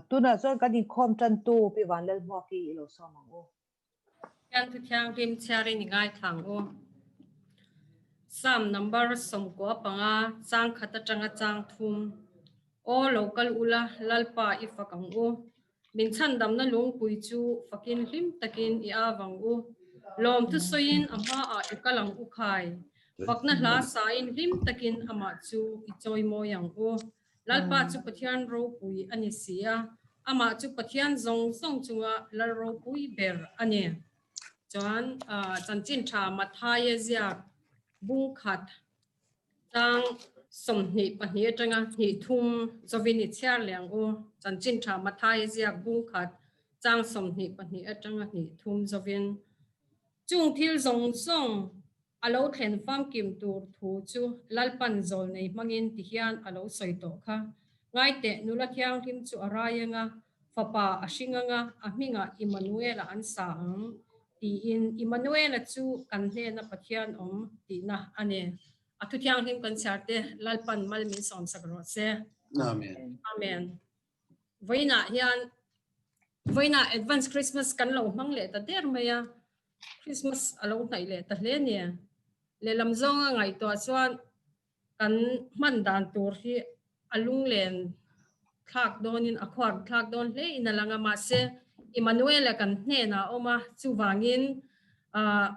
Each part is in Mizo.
Tunah chuan kan inkhawm tantu Pi Vanlalhmuaki i lo sawm ang u. Pathian thu thianghlim chhiarin i ngaithla ang u. Psalm number 15 chang khat atanga chang thum. Aw lo kal ula Lalpa i fak ang u. Min chhandamna lungpui chu fakin hlim takin i av ang u. Lawmthu sawiin a hmaah i kal ang u khai. Fakna hla sain hlim takin amah chu i chawimawi ang u. Lalpa chu Pathian ropui a ni si a, amah chu Pathian zawng zawng chunga Lal ropui ber a ni. Chuan chanchin tha Mathaia ziak bung khat Chang 22 atanga hnih thum zawin i chhiar leh ang u. Chanchin tha Mathai ziak bung khat chang 22 atanga hnih thum zawin. Chung thil zawng zawng a lo thlen famkim tur thu chu Lalpan zawl nei hmangin ti hian a lo sawi tawh kha. Ngaiteh nula thianghlim chu a rai anga, fapa a hring anga, a hmingah Immanuela an sa ang. Tiin Immanuela chu kan hnena Pathian awm tihna a ni. A thu thianghlim kan chhiar te Lalpan mal min sawmsak rawh se. Amen. Amen. Vawiinah hian vawiinah Advance Christmas kan lo hmang leh ta der mai a. Christmas a lo hnaih leh ta hle nia. Lehlam zawnga ngaihtuah chuan kan hman dan tur hi a lunglen thlak dawnin a khuar thlak dawn hle in a lang a, mahse Immanuela kan hnenah a awm a, chuvangin ah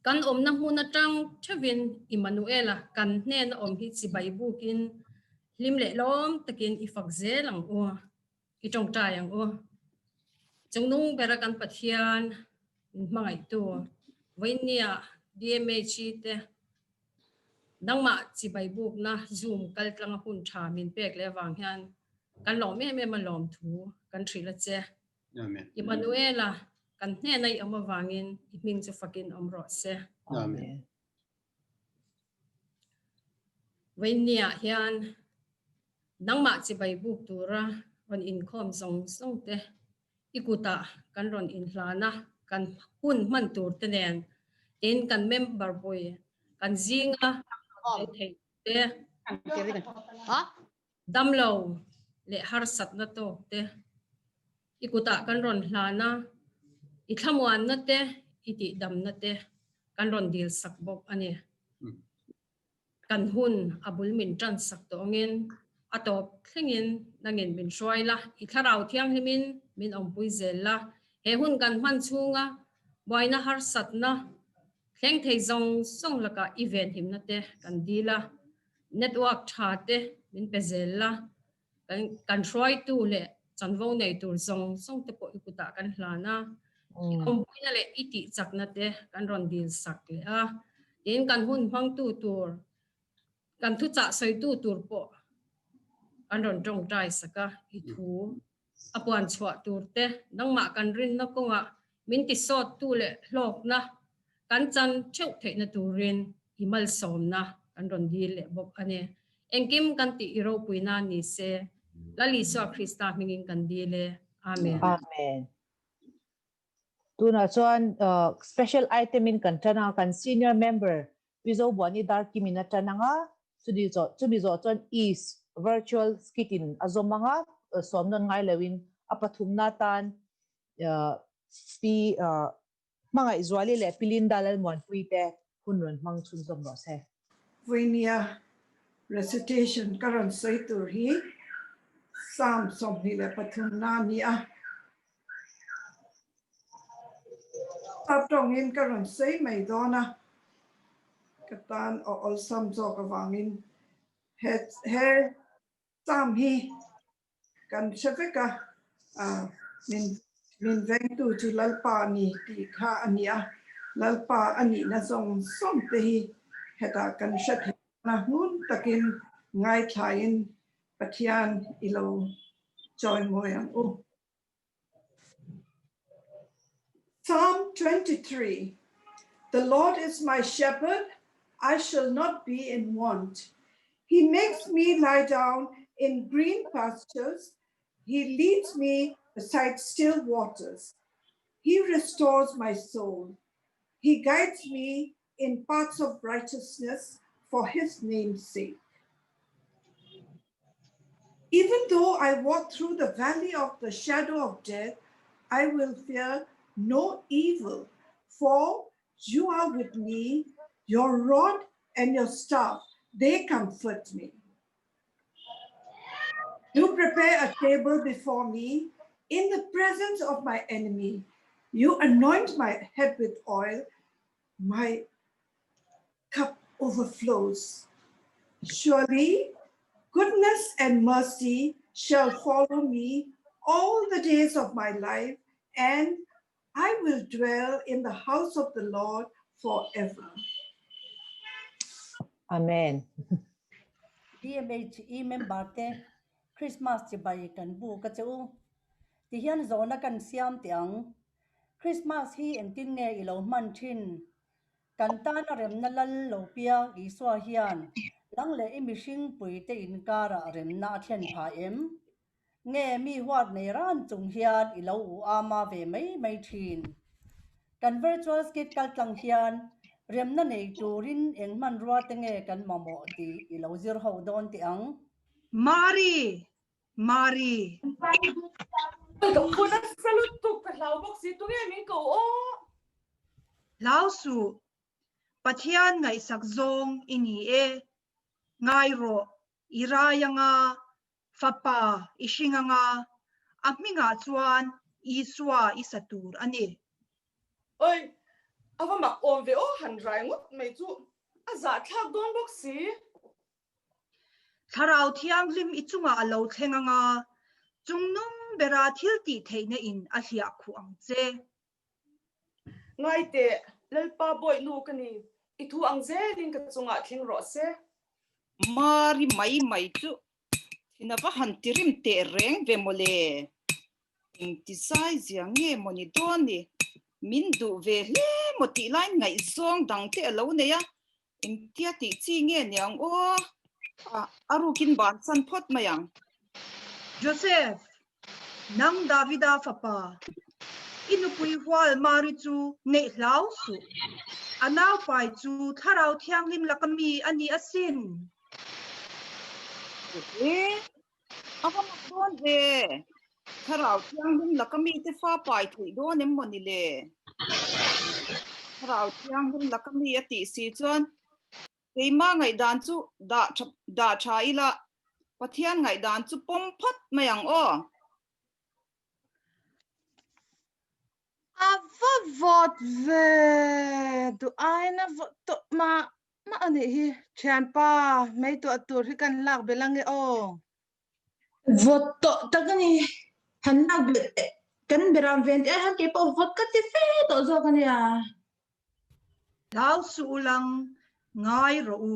kan awmna hmun atang theuhin Immanuela kan hnena awm hi chibai bukin hlim leh lawm takin i fak zel ang u, i tawngtai ang u. Chungnung bera kan Pathian min hmangaihtu vawinia DMH te Nangmah chibai bukna Zoom kal tlanga hun tha min pek leh avang hian kan lawm em em a lawm thu kan hrilh a che. Amen. Immanuela kan hnena i awm avangin i hming chu fakin awm rawh se. Amen. Vawinia hian nangmah chibai buk tura rawn inkhawm zawng zawng te i kutah kan rawn inhlan a, kan hun hman tur te nen tin kan member pui kan zinga tel theih te, damlo leh harsatna tawk te i kutah kan rawn hlan a, i thlamuanna te, i tihdamna te kan rawn dil sak bawk a ni. Kan hun a bul min tan sak tawh angin a tawp thlengin nangin min hruai la, i thlarau thianghlimin min awmpui zel la. He hun kan hman chhunga buaina harsatna thleng thei zawng zawng lakah i venhimna te kan dil a, network tha te min pe zel la, kan hruaitu leh chanvo nei tur zawng zawng te pawh i kutah kan hlan a, i awmpuina leh i tih chakna te kan rawn dil sak leh a, tin kan hun hmangtu tur, kan thuchah sawitu tur pawh kan rawn tawngtai sak a, i thu a puan chhuah tur te, nangmah kan rinna kawngah min tisawttu leh hlawkna kan chan theuh theihna turin i malsawmna kan rawn dil leh bawk a ni. Engkim kan tih i ropui nan ni se, Lal Isua Krista hmingin kan dil e. Amen. Amen. Tunah chuan special item in kan tan a, kan senior member Pi Zobuani Darkim in a tan ang a, chumi zawh chumi zawh chuan East virtual skit in a zawm ang a, sawm nawn ngai lo in a pathumna tan Pi Hmangaihzuali leh Pi Linda Lalmuanpui te hun rawn hmang chhunzawm rawh se. Vawinia recitation ka rawn sawi tur hi Psalm 23 na a ni a. Sap tawngin ka rawn sawi mai dawn a, ka tan aw awlsam zawk avangin he he Psalm hi Kan hre vek a, min min vengtu chu Lalpa a ni tih kha a ni a, Lalpa a nihna zawng zawng te hi hetah kan hre thei a, ngun takin ngaithlain Pathian i lo chawimawi ang u. Psalm 23 The Lord is my shepherd, I shall not be in want. He makes me lie down in green pastures. He leads me beside still waters. He restores my soul. He guides me in paths of righteousness for his name's sake. Even though I walk through the valley of the shadow of death, I will fear no evil, for you are with me, your rod and your staff, they comfort me. You prepare a table before me in the presence of my enemy. You anoint my head with oil, my cup overflows. Surely goodness and mercy shall follow me all the days of my life, and I will dwell in the house of the Lord forever. Amen. DMHE member te Christmas chibai kan buk a che u. Tihian zawhna kan siam teh ang. Christmas hi engtin nge i lo hman thin? Kan tana remna lal lo piak Isua hian nang leh i mihring puite inkarah remna a thlen phah em? Nge mi huat nei ran chung hian i lo u ama ve mai mai thin? Kan virtual skit kal tlang hian remna nei turin eng hmanrua te nge kan mamawh tih i lo zir ho dawn teh ang. Mari! Mari! Ka phun a sa lutuk ka hlau bawk si tunge min ko aw. Hlau suh, Pathian ngaihsak zawng i ni e. Ngai rawh, i rai anga, fapa i hring anga, a hmingah chuan Isua i sa tur a ni. Oi, a va mak awm ve aw han rai ngawt mai chu a zahthlak dawn bawk si. Thlarau Thianghlim i chungah a lo thleng anga, chungnung bera thil tih theihna in a hliah khuh ang che. Ngai teh, Lalpa bawihnu ka ni, i thu ang zelin ka chungah thleng rawh se. Mari mai mai chu thin a va han ti rim teh reng ve mawle. Engti zai zia nge maw ni dawn ni? Min duh ve hle maw tih lai ngaihzawng dang te a lo nei a, Engtia tih chi nge niang aw? A rukin bansan phawt mai ang. Joseph, nang Davida fapa, i nupui hual Mari chu neih hlau suh. A naupai chu Thlarau Thianghlim laka mi a ni asin. E, a va mak dawn ve. Thlarau Thianghlim laka mite fa pai theih dawn em maw ni le? Thlarau Thianghlim laka mi a tih si chuan keimah ngaihdan chu dah tha dah tha ila Pathian ngaihdan chu pawm phawt mai ang aw. A va vawt ve duh aina vawt tawh mah mah a nih hi. Thianpa, meituah tur hi kan lak belh ange aw. Vawt tawh tak a ni. Han lak belh teh. Kan beram ven teh ah hian keipawh vawt ka ti fe tawh zawk a nia. Hlau suh u lang, ngai rawh u.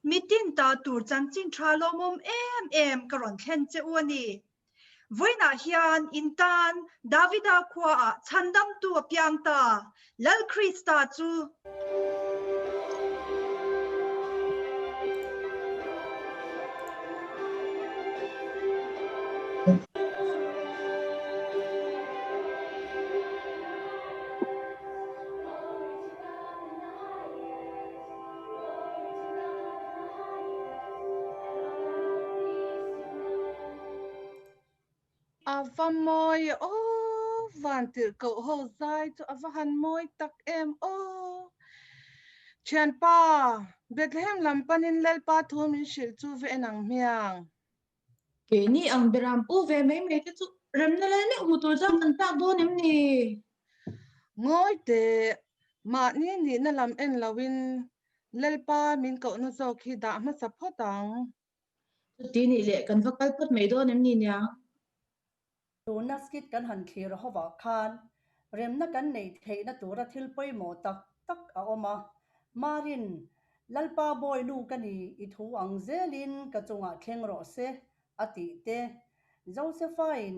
Mitin ta tur chanchin tha lawmawm em em ka rawn thlen che u a ni. Vawiinah hian in tan Davida khuaah chhandamtu a piang ta, Lal Krista chu. A va mawi aw, van tirh koh ho zai chu a va han mawi tak em aw. Thianpa, Bethlehem lam panin Lalpa thu min hrilh chu ve en ang hmiang. Keini ang beram pu ve mai mai te chu remna lal meuh hmu tur chuan kan tlak dawn em ni? Ngawi teh, mahni nihna lam en loin Lalpa min kohna zawk hi dah hmasa phawt ang. Chuti nih leh kan va kal phawt mai dawn em ni niang? Tuna skit kan han thlir hovah khan remna kan neih theihna tura thil pawimawh tak tak a awm a. Marin, Lalpa bawi nu ka ni, i thu ang zelin ka chungah thleng rawh se, a tih te. Josephain,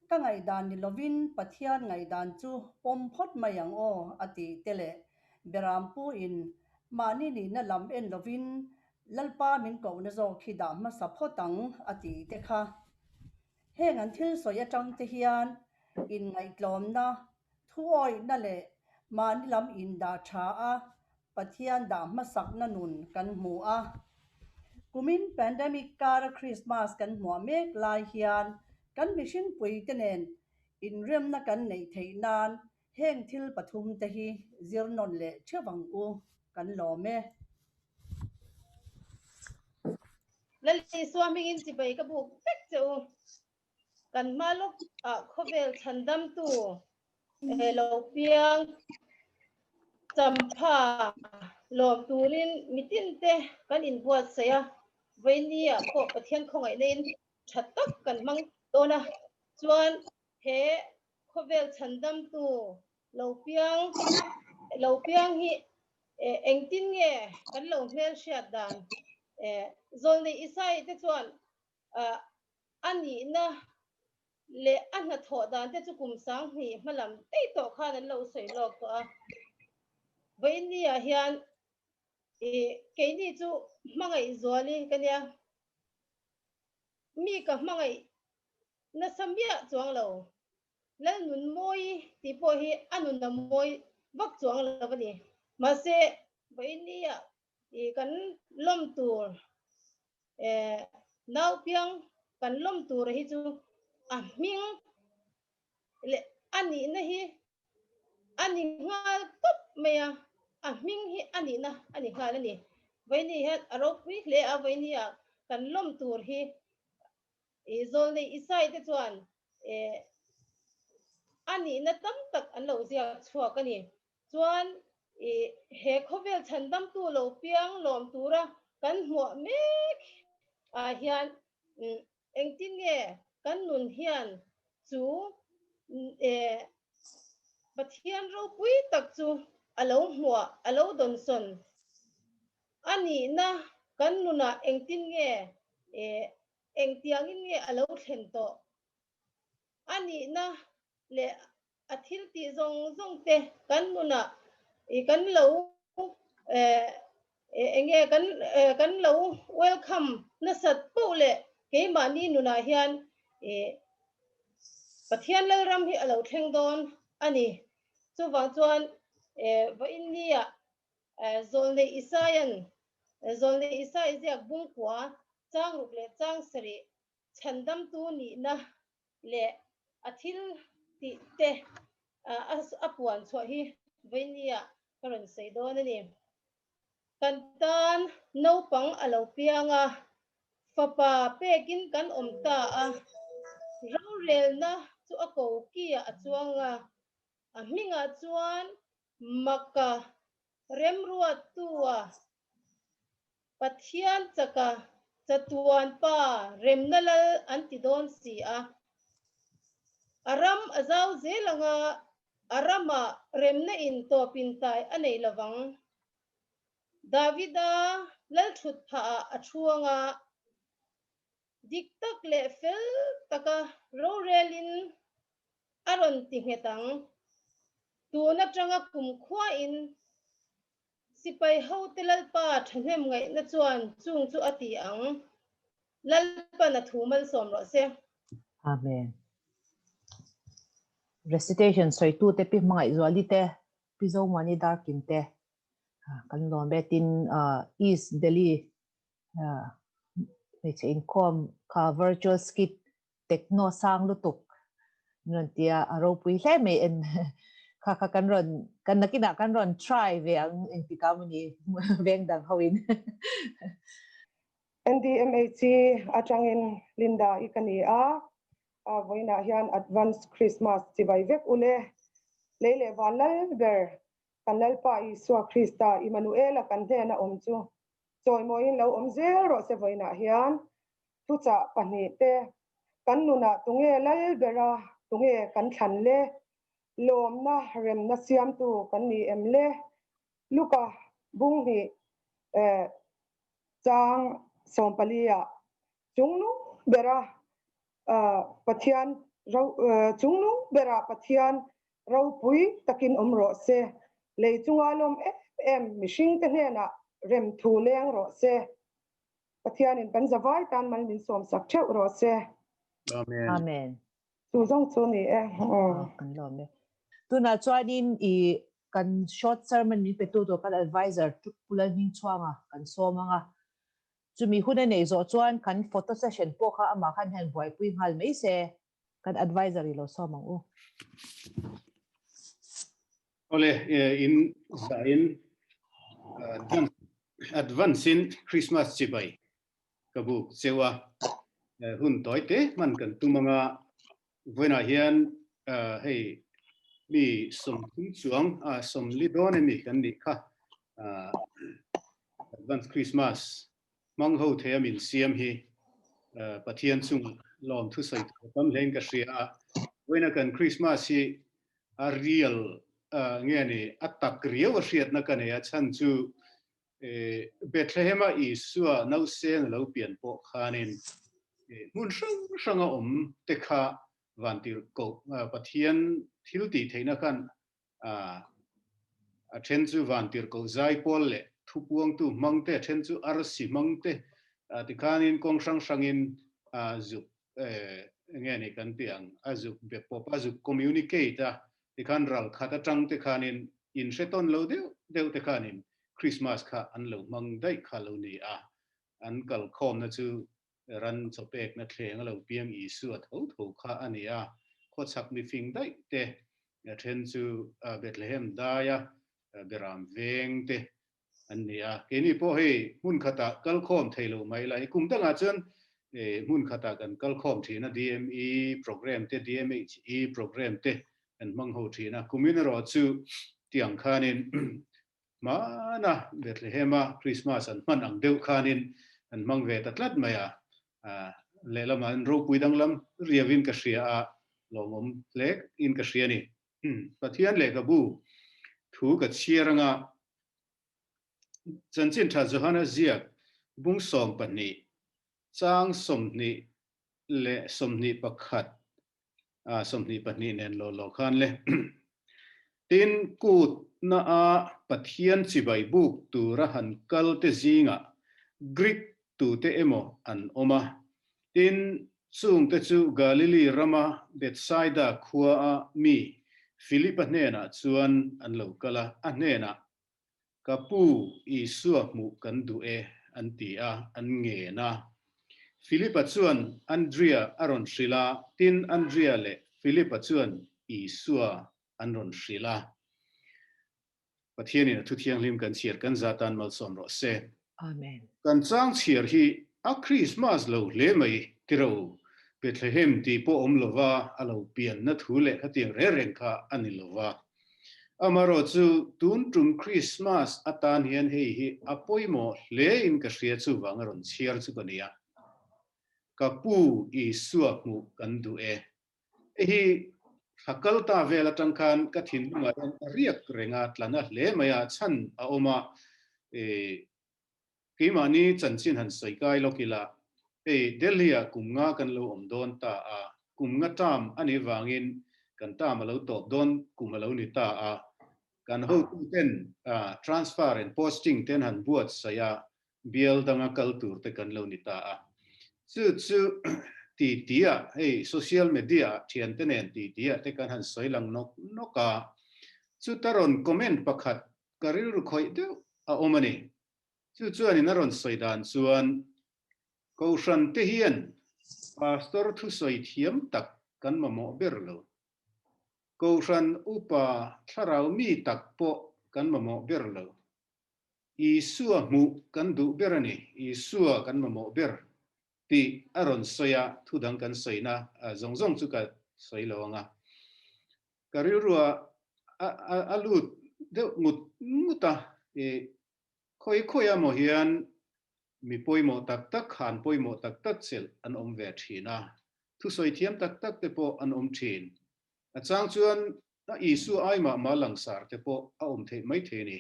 Ka ngaihdan ni lovin Pathian ngaihdan chu pawm phawt mai ang aw, a tih te leh Berampuin mahni nihna lam en lovin Lalpa min kohna zawk hi dah hmasa phawt ang, a tih te kha. Heng an thil sawi atang te hian inngaihtlawmna, thuawihna leh mahni lam indah tha a Pathian dah hmasakna nun kan hmu a. Kumin pandemic kara Krismas kan hmuah mek lai hian kan mihringpuite nen inremna kan neih theih nan heng thil pathumte hi zir nawn leh theuh ang u, kan lawm e. Lal Isua hmingin chibai ka buk vek che u. Kan hma lawk ah khawvel chhandamtu lo piang champha lawm turin mitin te kan inbuatsaih a, vawiini ah pawh Pathian khawngaihna in tha tak kan hmang dawn a, chuan he khawvel chhandamtu lo piang lo piang hi engtin nge kan lo hmelhriat dan Zawlnei Isai te chuan a nihna leh a hnathawh dan te chu kum 2000 hmalam daih tawh khan an lo sawi lawk tawh a. Vawiinni ah hian keini chu hmangaih zuali ka nia, mi ka hmangaih nasa miah chuang lo, Lalnunmawi tih pawh hi a nun a mawi vak chuang lo a ni. Mahse, vawiinni ah I kan lawm tur eh naupiang kan lawm tur hi chu a hming leh a nihna hi a ni nghal tawp mai a, a hming hi a nihna a ni nghal a ni. Vawiini hian a ropui hle a, vawiini ah kan lawm tur hi i Zawlnei Isai te chuan eh a nihna tam tak an lo ziak chhuak a ni. Chuan i he khawvel chhandamtu lo piang lawm tura kan hmuah mek ah hian engtin nge kan nun hian chu Pathian ropui tak chu a lo hmuah, a lo dawnsawn a nihna kan nunah engtin nge engtiangin nge a lo thlen tawh a nihna leh a thil tih zawng zawng te kan nunah i kan lo eng nge kan kan lo welcome nasat poh leh keimahni nunah hian i Pathian Lalram hi a lo thleng dawn a ni. Chuvang chuan vawiinnia Zawlnei Isaia'n Zawlnei Isai ziak bungkua changruk leh changsarih chhandamtu nihna leh a thil tih te a puan chhuah hi vawinia ka rawn sawi dawn a ni. Kan tan naupang a lo piang a, fapa pekin kan awm ta a, rorelna chu a ko kiah a chuang a, a hmingah chuan Maka remruattua Pathian chaka chatuan pa remna lal an ti dawn si a. A ram a zau zel anga a ramah remna in tawpin tai a nei lovang. Davida lal thut phahah a thu anga dik tak leh fel taka rorelin a rawn ti nghet ang. Tun atanga kumkhuain Sipai hote Lalpa thahnem ngaihna chuan chung chu a ti ang. Lalpan a thu malsawm rawh se. Amen. Recitation sawitute Pi Hmangaihzuali te, Pi Zomuani Darkin te kan lawm e. Tin, East Delhi hmeichhe inkhawm kha virtual skit techno sang lutuk min rawn ti a, a ropui hle mai en kha kha kan rawn kan nakinah kan rawn try ve ang engtik ah mawni veng dang ho in. NDMHC atangin Linda i ka ni a, a vawiinah hian Advance Christmas chibai vek ule lei leh van lal ber kan Lalpa Isua Krista Immanuela kan hnena awm chu chawimawiin lo awm zel rawh se vawiinah hian Thuchah pahnihte, Kan nunah tunge lal bera tunge kan thlan le? Lawmna remna siamtu kan ni em le? Luka bunghnih chang sawmpali-ah chungnung bera Pathian chungnung bera Pathian ropui takin awm rawh se, lei chunga lawm em em mihringte hnenah rem thu leng rawh se. Pathianin kan zavai tan mal min sawm sak theuh rawh se. Amen. Amen. Chu zawng chu ni e. Kan lawm e. Tunah chuanin i kan short sermon min petu tur kan advisor Pu Lalhmingchhuanga kan sawm ang a. Chumi hun a neih zawh chuan kan photo session pawh kha amah khan hian buaipui nghal mai se, kan advisor i lo sawm ang u. Awle, in zahin advance in Christmas chibai ka buk cheu a, hun tawi te hman kan tum anga vawiinah hian hei mi 30 chuang 40 dawn emi kan nih kha advance Christmas hmang ho thei a min siam hi Pathian chungah lawm thusawi tur a tam hlein ka hria a, vawiina kan Christmas hi a real nge ni a tak riau a hriatna ka nei a, chhan chu Bethlehem-a Isua nauseng a lo pian pawh khanin hmun hrang hranga awm te kha vantirhkoh Pathian thil tih theihna khan a then chu vantirhkoh zai pawl leh thupuangtu hmang te, a then chu arsi hmang te tikhanin kawng hrang hrangin zuk enge ni kan tih ang a zuk be pawp a zuk communicate a tikhan ral khat atang te khanin in hre tawn lo deuh deuh te khanin Christmas kha an lo hmang daih kha lo ni a, an kal khawmna chu ran chawpekna thleng a lo piang Isua tho tho kha a ni a, khawchhak mifing daih te a then chu Bethlehem daia Beram veng te an ni a, keini pawh hei hmun khatah kal khawm thei lo mai la, hei kum dangah chuan hmun khatah kan kal khawm thin a, DME program te, DMHE program te kan hmang ho thin a, kumin erawh chu tiang khanin hmana Bethlehem-a Christmas an hman ang deuh khanin an hmang ve ta tlat mai a, lehlamah an ropui danglam riauin ka hria a, lawmawm hle in ka hria a ni. Pathian lehkhabu thu ka chhiar anga Chanchin Tha Johana ziak bung 12 chang 20 leh 21 22 nen lo lo khan le. Tin, kut na a Pathian chibai buk tura han kal te zingah Greek tute emaw an awm a. Tin, chungte chu Galili rama Bethsaida khua a mi Philipa hnenah chuan an lo kal a, a hnenah, Ka pu, Isua hmuh kan duh e, an ti a, an ngen a. Philipa chuan Andria a rawn hrilh a, tin Andria leh Philipa chuan Isua an rawn hrilh a. Pathianin a thu thianghlim kan chhiar kan za tan malsawm rawh se. Amen. Kan chang chhiar hi a Christmas lo hle mai tiro Bethlehem tih pawh awm lova a lo pianna thu leh khatiang reng reng kha a ni lova. Amarawh chu tun tum Christmas atan hian hei hi a pawimawh hle in ka hria chuvang a rawn chhiar chu ka nia. Ka pu Isua hmuh kan duh e. Hei hi thla kal ta vel atang khan ka thinlungah hian a riak reng a, tlana hle mai a, chhan a awm a, keimahni chanchin han sawi kai lawk ila, hei Delhi-ah kum nga kan lo awm dawn ta a, kum nga term a nih vangin kan term a lo tawp dawn kum a lo ni ta a, kan hotuten transfer and posting ten han buatsaih a, bial danga kal tur te kan lo ni ta a. Chu chu ti ti ah hei social media ah thian te nen ti ti ah te kan han sawi lang nawk nawk a. Chuta rawn comment pakhat ka rilru khawih deuh a awm a ni. Chu chuanin a rawn sawi dan chuan Kohhran te hian Pastor thusawi thiam tak kan mamawh ber lo. Kohhran upa thlarau mi tak pawh kan mamawh ber lo. Isua hmuh kan duh ber a ni, Isua kan mamawh ber tih a rawn sawi a, thu dang kan sawina zawng zawng chu ka sawi lo ang a. Ka rilrua a lut deuh ngut ngut a, i khawi khawi a maw hian mi pawimawh tak tak khan pawimawh tak tak chelh an awm ve thin a, thusawi thiam tak tak te pawh an awm thin. A chang chuan A Isua ai mah mah langsar te pawh a awm theih mai thei a ni.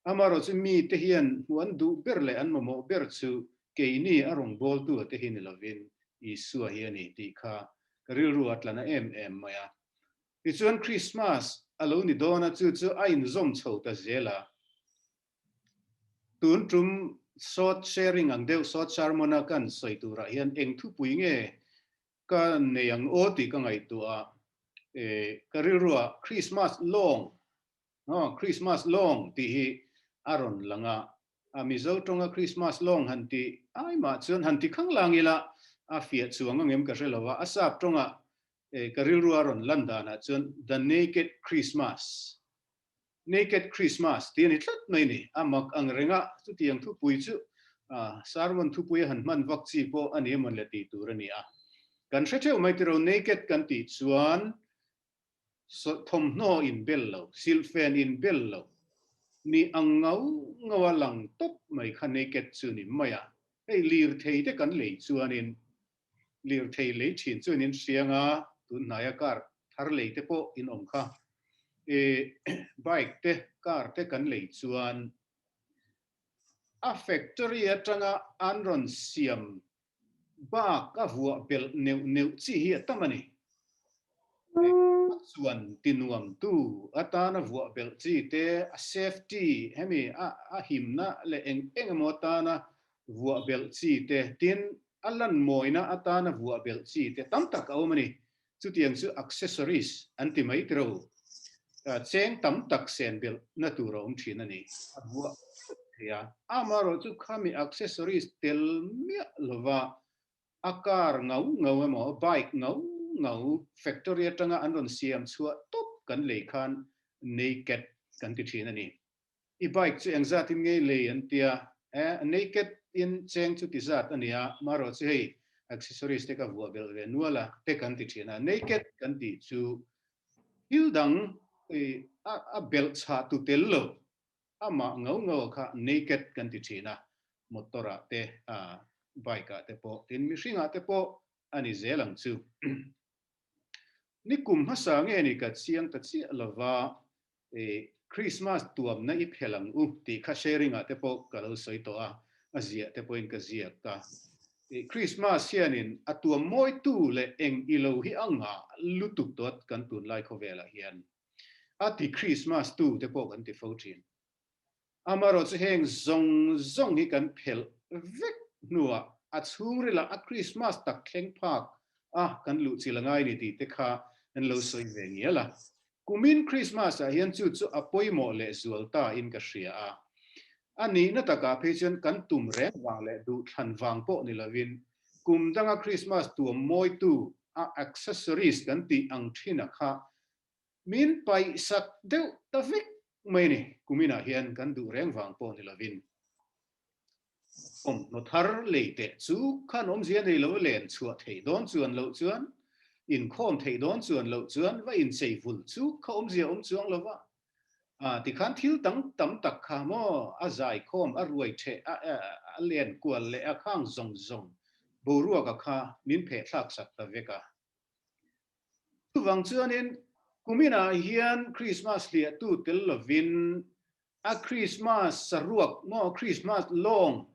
Amaherawh chu mite hian hmuh an duh ber leh an mamawh ber chu keini a rawngbawltu a te hi ni lovin Isua hi a ni tih kha ka rilru a tla na em em mai a. Tichuan Krismas a lo ni dawn a, chu chu a inzawm chho ta zel a. Tun tum short sharing ang deuh, short sermon a kan sawi turah hian eng thupui nge Ka nei ang aw tih ka ngaihtuah a, ka rilruah Christmas lawng, Christmas lawng tih hi a rawn lang a. A Mizo tawnga Christmas lawng han ti ai mah chuan han ti khang lang ila a fiah chuang angem ka hre lo a, a sap tawnga ka rilru a rawn lan danah chuan The Naked Christmas, Naked Christmas tih a ni tlat mai ni. A mak ang renga chutiang thupui chu sermon thupui a han hman vak chi pawh a ni emawn le tih tur a ni a. Kan hre theuh mai tiro naked kan tih chuan thawmhnaw in bel lo, silhfen in bel lo, ni ang ngau ngau a lang tawp mai kha naked chu ni mai a. Hei lirthei te kan lei chuanin lirthei lei thin chuan in hriang a, tun hnaia car thar lei te pawh in awm kha. E bike te, car te kan lei chuan a factory atanga an rawn siam bak a vuah belh neuh neuh chi hi a tam a ni. A chuan ti nuam tu atana vuah belh chi te, a safety hemi a himna leh eng eng emaw atana vuah belh chi te, tin a lan mawina atana vuah belh chi te tam tak a awm a ni. Chutiang chu accessories an ti mai tiro. Cheng tam tak sen belh na tur a awm thin a ni. A vuah thei a. Amaherawh chu khami accessories tel miah lova a car ngau ngau emaw bike ngau ngau factory atanga an rawn siam chhuah tawp kan lei khan naked kan ti thin a ni. I bike chu engzat in ngei lei an tia e, naked in cheng chu ti zat a nia, marawh chu hei accessories te ka vuah belh ve nual a te kan ti thin a, naked kan tih chu thil dang a belh chhah tu tel lo, amah ngau ngau a kha naked kan ti thin a, motor ah te bike ah te pawh tin mihring ah te pawh a ni zel ang chu. Nikum hmasa nge ni ka chiang ta chiah lova Christmas tuamna i phel ang u tih kha sharing ah te pawh ka lo sawi tawh a, a ziah te pawhin ka ziak a. Christmas hianin a tuam mawitu leh eng i lo hi a ngah lutuk tawh kan tunlai khawvelah hian. A ti Christmas tu te pawh kan ti fo thin. Amaherawh chu heng zawng zawng hi kan phelh vek hnuah a chhungrilah a Christmas tak thleng phak a kan luh chil a ngai ni tih te kha an lo sawi ve ngial a. Kumin Christmas ah hian chu chu a pawimawh leh zual ta in ka hria a. A nihna takah phei chuan kan tum reng vang leh duh thlan vang pawh ni lovin kum danga Christmas tuam mawitu a accessories kan tih ang thin a kha Min paihsak deuh ta vek mai ni. Kuminah hian kan duh reng vang pawh ni lovin awmhnaw thar lei teh chu khan awmzia nei lo len chhuah theih dawn chuan loh chuan, inkhawm theih dawn chuan loh chuan va inchei vul chu kha awmzia awm chuang lo va. Tikhan thil dang tam tak kha maw a zaikhawm, a ruai theh, a len kual leh a khang zawng zawng boruaka kha min phehthlak sak ta vek a. Chuvang chuanin kuminah hian Krismas hliahtu tel lovin a Krismas saruak maw Krismas lawng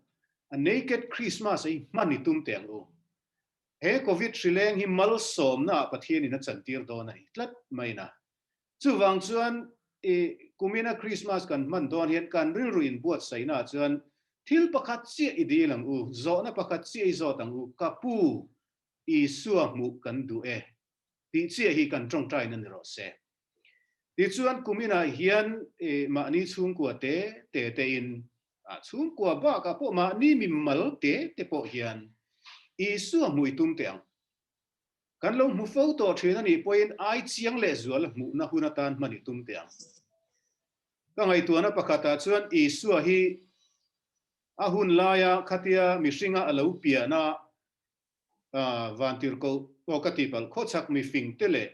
a naked Krismas a i hman i tum teh ang u. He Covid hrileng hi malsawmna ah Pathianin a chantir dawn a ni tlat mai na. Chuvang chuan i kumina Krismas kan hman dawn hian kan rilru inbuatsaihna ah chuan thil pakhat chiah i dil ang u, zawhna pakhat chiah i zawt ang u, ka pu Isua hmuh kan duh e tih chiah hi kan tawngtaina ni rawh se. Tichuan kuminah hian mahni chhungkua te te tein, chhungkua bakah pawh mahni mimal te te pawh hian Isua hmuh i tum teh ang. Kan lo hmu fo tawh thin a nih pawhin ai chiang lehzual hmuhna hun atan hman i tum teh ang. Ka ngaihtuahna pakhatah chuan Isua hi a hun laia khatia mihringa a lo piahna Vantirhkoh pawh ka tih palh khawchhak mifing te leh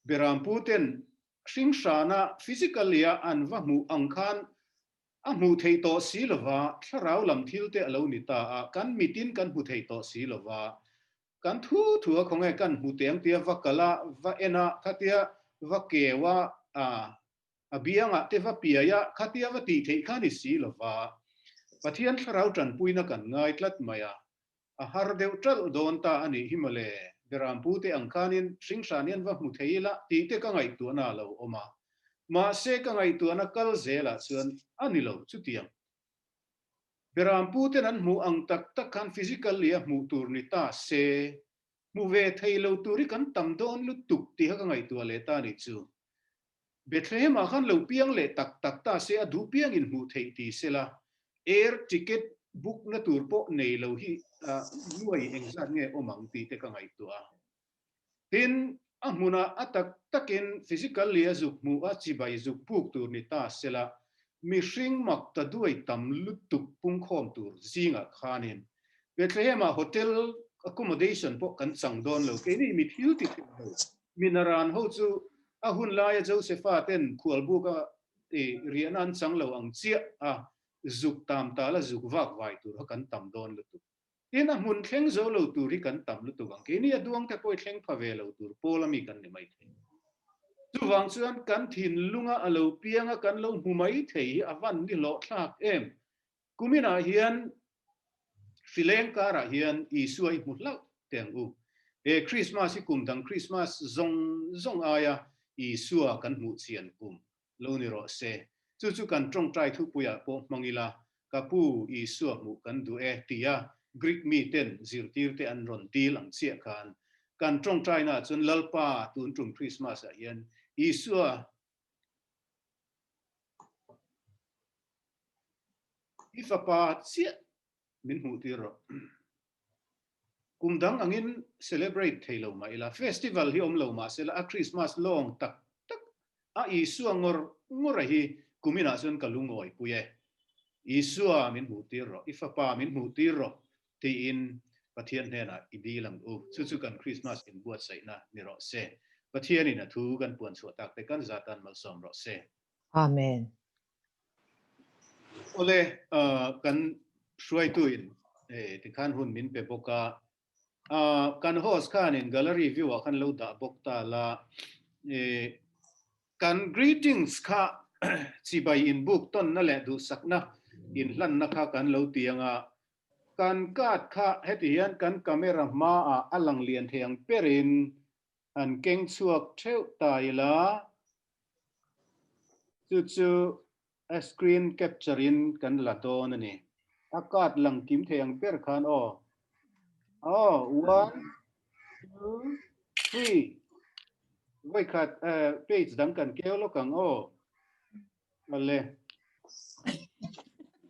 Berampu ten hringhrana physically a an va hmuh ang khan a hmuh theih tawh si lova, thlarau lam thil te a lo ni ta a, kan mitin kan hmu thei tawh si lova, kan thu thu a khawnge kan hmu teng tia va kal a, va en a, khatia va keu a, a biangah te va piai a, khatia va tih theih kha ni si lova, Pathian thlarau tanpuina kan ngai tlat mai a, A har deuh ṭalh dawn ta a nih hi mawle, Berampu te ang khanin hringhran hian va hmu thei ila tih te ka ngaihtuahna a lo awm a. Mahse ka ngaihtuahna kal zelah chuan a ni lo chutiang. Berampu ten an hmuh ang tak tak khan physically a hmuh tur ni ta se, hmu ve thei lo tur hi kan tam dawn lutuk tih kha ka ngaihtuah leh ta a nih chu. Bethlehem ah khan lo piang leh tak tak ta se a duh piangin hmuh theih ti sela. Air ticket book na tur pawh nei lo hi nuai engzat nge awm ang tih te ka ngaihtuah a. Tin, a hmunah a tak takin physically a zuk hmuh a chibai zuk puk tur ni ta sela, mihring mak ta duai tam lutuk pungkhawm tur zingah khanin Bethlehem-ah hotel accommodation pawh kan chang dawn lo. Keini mi thil ti thei lo, mi naran ho chu a hun laia Josepha ten khualbuka riahna an chang lo ang chiah a, zuk tam tala zuk vak vai tur kha kan tam dawn lutuk. Tin, a hmun thleng zo lo tur hi kan tam lutuk ang. Keini a duangte pawh i thleng pha ve lo tur pawl ami kan ni mai thei. Chuvang chuan kan thinlunga a lo piang a, kan lo hmu mai thei hi a van ni hlawh thlak em? Kuminah hian hrileng karah hian Isua i hmu hlauh teh ang u. He Krismas hi kum dang Krismas zawng zawng aia Isua kan hmuh chian kum Lo ni rawh se. Chu chu kan tawngtai thupuiah pawh hmang ila, Ka pu, Isua hmuh kan duh e, tia Greek miten zirtirte an rawn dil ang chiah khan, kan tawngtainaah chuan Lalpa tun tum Krismas-ah hian Isua i fapa chiah min hmuh tir rawh. Kum dang angin celebrate thei lo mah ila, festival hi awm lo mah sela a Christmas lawng tak tak a Isua ngawr ngawr a hi kuminah chuan ka lungawi pui e. Isua min hmuh tir rawh, i fapa min hmuh tir rawh tiin Pathian hnenah i dil ang u. Chu chu kan Christmas inbuatsaihna ni rawh se. Pathianin a thu kan puan chhuah tak te kan zatan malsawm rawh se. Amen. Awle, kan hruaituin tikhan hun min pe bawk a, kan host khanin gallery view ah khan lo dah bawk ta la, kan greetings kha chibai inbuk tawnna leh duhsakna inhlanna kha kan lo ti ang a, kan card kha heti hian kan camera hmaah a lang lian thei ang perin han keng chhuak theuh ta ila, chu chu a screen capture in kan la dawn a ni. A card lang kim thei ang ber khan aw. Aw, one, two, three. Vawikhat page dang kan keu lawk ang aw. Awle.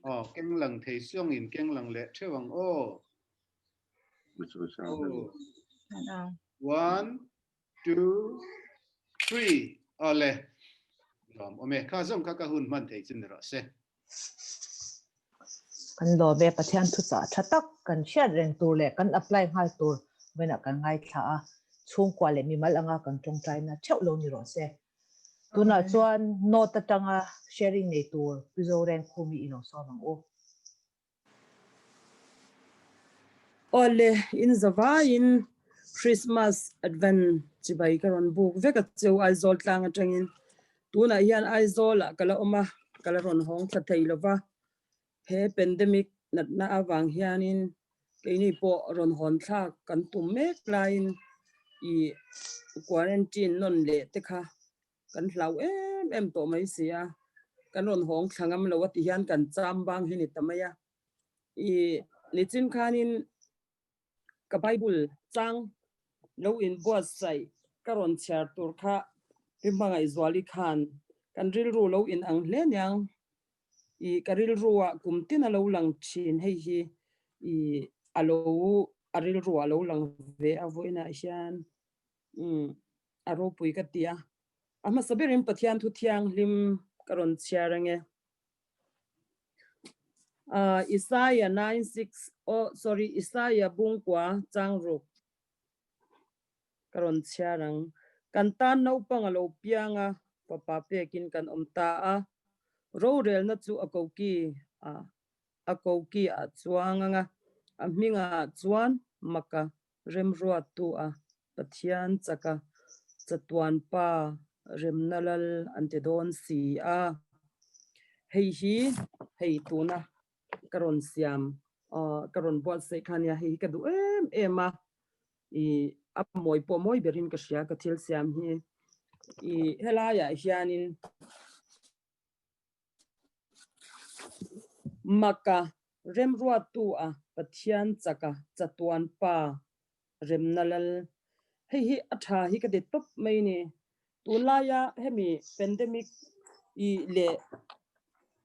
Aw, keng lang thei suang in keng lang leh theuh ang aw. One, two, three. Awle. Lawm awm e. Kha zawng kha ka hun hman thei chu ni rawh se. Kan lawm e, Pathian thuchah tha tak kan hriat reng tur leh kan apply nghal tur vawiinah kan ngaithla a, chhungkua leh mimal anga kan tawngtaina theuh lo ni rawh se. Tunah chuan note atanga sharing nei tur Pi Zorengkhumi i lo sawm ang u. Awle, in zavaiin Christmas Advent chibai ka rawn buk vek a cheu Aizawl tlang atangin. Tunah hian Aizawlah ka la awm a, ka la rawn hawng thla thei lova. He pandemic natna avang hianin keini pawh rawn hawn thlak kan tum mek laiin i quarantine nawn leh te kha Kan hlau em em tawh mai si a, kan rawn hawng thla ngam lo a ti hian kan cham bang hi ni ta mai a. I nichin khanin ka Bible chang lo inbuatsaih ka rawn chhiar tur kha Pi Hmangaihzuali khan kan rilru lo in ang hle niang. I ka rilru ah kum tin a lo lang thin hei hi i a lo a rilru ah a lo lang ve a vawiinah hian Umm a ropui ka ti a. A hmasa berin Pathian thu thianghlim ka rawn chhiar ange. Ah Isaiah 9:6 oh sorry Isaiah bungkua changruk ka rawn chhiar ang. Kan tan naupang a lo piang a, fapa pekin kan awm ta a. Rorelna chu a koki a a koki ah chuang anga a hmingah chuan maka Remruattu a Pathian chaka chatuan pa remna lal an ti dawn si a. Hei hi hei tuna ka rawn siam ka rawn buatsaih kha nia hei hi ka duh em em a i a mawi pawh mawi berin ka hria ka thil siam hi i helaiah hianin Maka remruattu a Pathian chaka chatuan pa remna lal. Hei hi a tha hi ka ti tawp mai ni. Tunlaia hemi pandemic i leh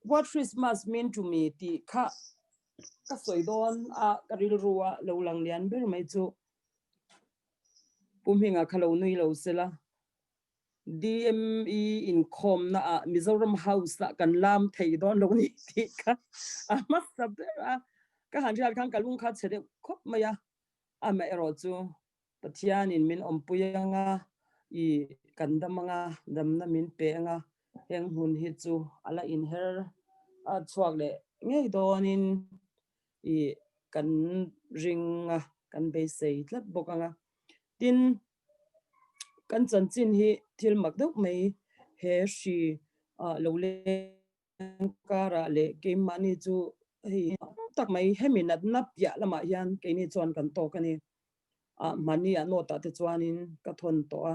What Christmas mean to me tih kha ka sawi dawn a, ka rilru a lo lang lian ber mai chu Pu Hminga kha lo nui lo sela. DME inkhawmna ah Mizoram House ah kan lam thei dawn lo ni tih kha a hmasa ber a, ka han hriat khan ka lung kha chhe deuh khawp mai a, amaherawh chu Pathianin min awmpui anga i kan dam anga damna min pe anga heng hmun hi chu a la inher a chhuak leh ngei dawnin i kan ring a, kan beisei tlat bawk anga. Tin, kan chanchin hi thil mak deuh mai he hri lo leng karah leh keimahni chu hei tak mai hemi natna piah lamah hian keini chuan kan tawk a ni. Mahni ah note ah te chuanin ka thawn tawh a,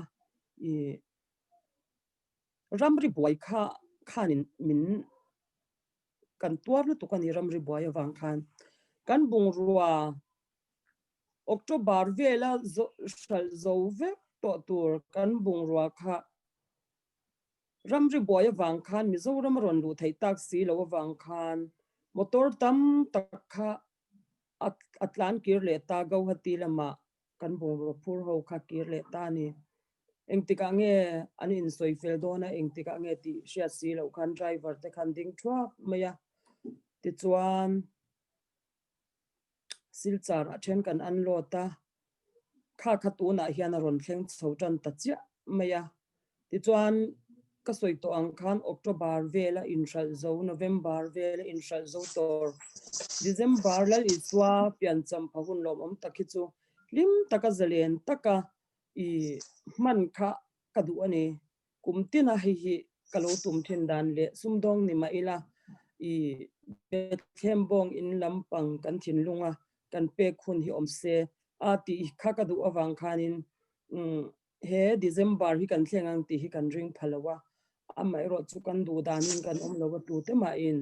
i ramri buai kha khanin min kan tuar lutuk a ni ramri buai avang khan. Kan bungrua October vela hralh zo vek tawh tur kan bungrua kha ramri buai avang khan Mizoram a rawn luh theih tak si lo avang khan motor tam tak kha a tlan kir leh ta Guwahati lamah kan bungrua phur ho kha kir leh ta a ni. Engtikah nge an insawi fel dawn a, engtikah nge tih hriat si loh khan driver te khan ding thuap mai a. Tichuan Silchar ah then kan unload a, kha kha tunah hian a rawn thleng chho tan ta chiah mai a. Tichuan ka sawi tawh ang khan October vela inhralh zo, November vela inhralh zo tur December Lal Isua piancham pha hun lawmawm tak hi chu hlim taka zalen taka i hman kha ka duh a ni. Kum tina hei hi ka lo tum thin dan leh sumdawng ni mah ila i Bethlehem bawng in lampang kan thinlung a kan pek hun hi awm se a tih kha ka duh avang khanin he December hi kan thleng ang tih hi kan ring pha lo a, amaherawh chu kan duh danin kan awm lo a tute mahin.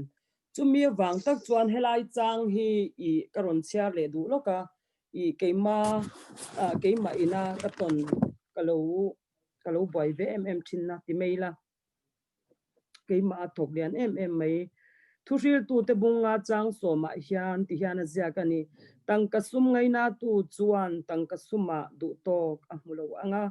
Chumi avang tak chuan helai chang hi i ka rawn chhiar leh duh lawk a, i keima keimah ina ka tawn ka lo ka lo buai ve em em thin a ti mai la. Keimah a thawk lian em em mai. Thuhriltute bunga chang sawmah hian ti hian a ziak a ni. Tangka sum ngainatu chuan tangka sumah duhtawk a hmu lo ang a,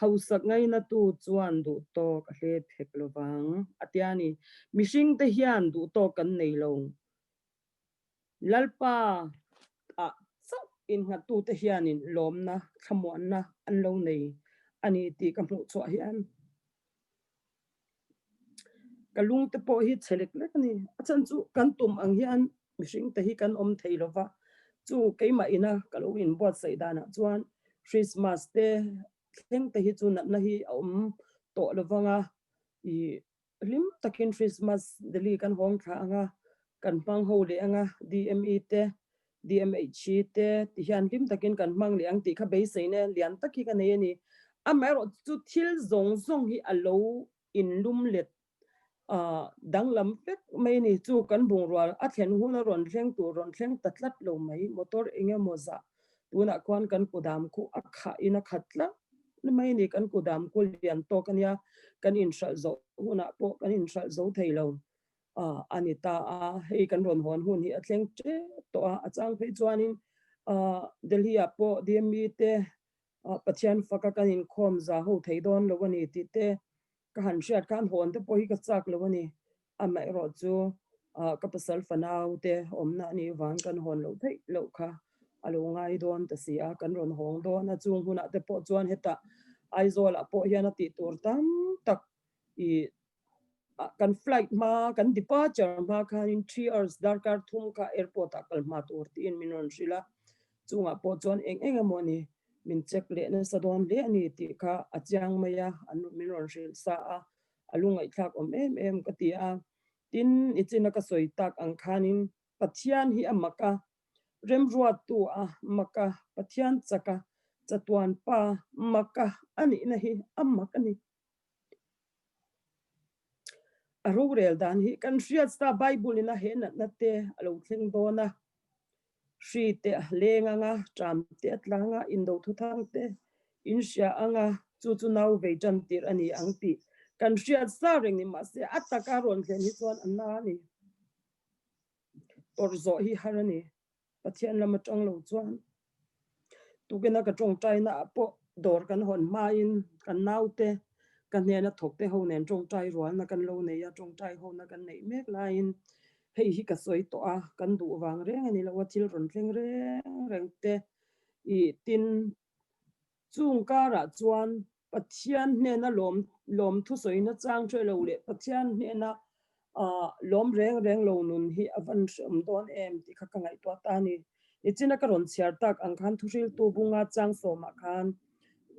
hausak ngainatu chuan duhtawk a hle phek lo vang a tia ni. Mihringte hian duhtawk kan nei lo. Lalpa ah chauh innghattute hianin lawmna, thlamuanna an lo nei a ni tih ka hmuh chhuah hian ka lungte pawh hi chhe lek lek a ni. A chhan chu kan tum ang hian mihringte hi kan awm thei lo va, chu keimah ina ka lo inbuatsaih danah chuan Christmas te thleng te hi chu natna hi a awm tawh lo vang a, ih Hlim takin Christmas Delhi kan hawng thla ang a, kan hmang ho leh ang a, DME te, DMHE te ti hian hlim takin kan hmang leh ang tih kha beiseina lian tak hi ka nei a ni. Amaherawh chu thil zawng zawng hi a lo inlum let danglam vek mai a ni. Chu kan bungrua a thlen hun a rawn thleng tur rawn thleng ta tlat lo mai. Motor eng emaw zah tunah khuan kan kudam khu a khah in a khat tlat mai a ni. Kan kudam khu lian tawk a nia, kan inhralh zawh hunah pawh kan inhralh zo thei lo a ni ta a. Hei kan rawn hawn hun hi a thleng tep tawh a, a chang phei chuanin Delhi ah pawh DME te Pathian faka kan inkhawm za ho thei dawn lo a ni tih te ka han hriat khan hawn te pawh hi ka chak lo a ni. Amaherawh chu ka pasal fanau te awmna a nih vang kan hawn loh theih loh kha a lo ngai dawn ta si a, kan rawn hawng dawn a. Chung hunah te pawh chuan hetah Aizawlah pawh hian a tih tur tam tak i kan flight hma kan departure hma khanin 3 hours darkar thum kha airport ah kal hma tur tiin min rawn hrilh a. Chungah pawh chuan eng eng emaw ni min check leh nasa dawn hle a ni tih kha a chiang mai a, an min rawn hrilh sa a, a lungaihthlak awm em em ka ti a. Tin, i china ka sawi tak ang khanin Pathian hi a mak a, remruattu a mak a, Pathian chak a, chatuan pa mak a a nihna hi a mak a ni. A rorel dan hi kan hriat sa Bible in a he natna te a lo thleng dawn a, hri te a leng anga, ṭam te a tlang a, indo thuthang te in hria anga, chu chu nau vei ṭan tir a ni ang tih kan hriat sa reng ni mahse a taka rawn thlen hi chuan a na a ni. Tawrh zawh hi har a ni. Pathian lam atang lo chuan tukina ka tawngtaina ah pawh dawr kan hawn hmain kan naute ka hnena thawkte ho nen tawngtai rualna kan lo nei a, tawngtai hona kan neih mek laiin hei hi ka sawi tawh a, kan duh vang reng a ni lo a, thil rawn thleng reng reng te ih tin chung karah chuan Pathian hnena lawm lawm thusawina chang hre lo leh Pathian hnena ah lawm reng reng lo nun hi a van hreawm dawn em tih kha ka ngaihtuah ta a ni. Nichina ka rawn chhiar tak ang khan thuhriltu bunga chang sawmah khan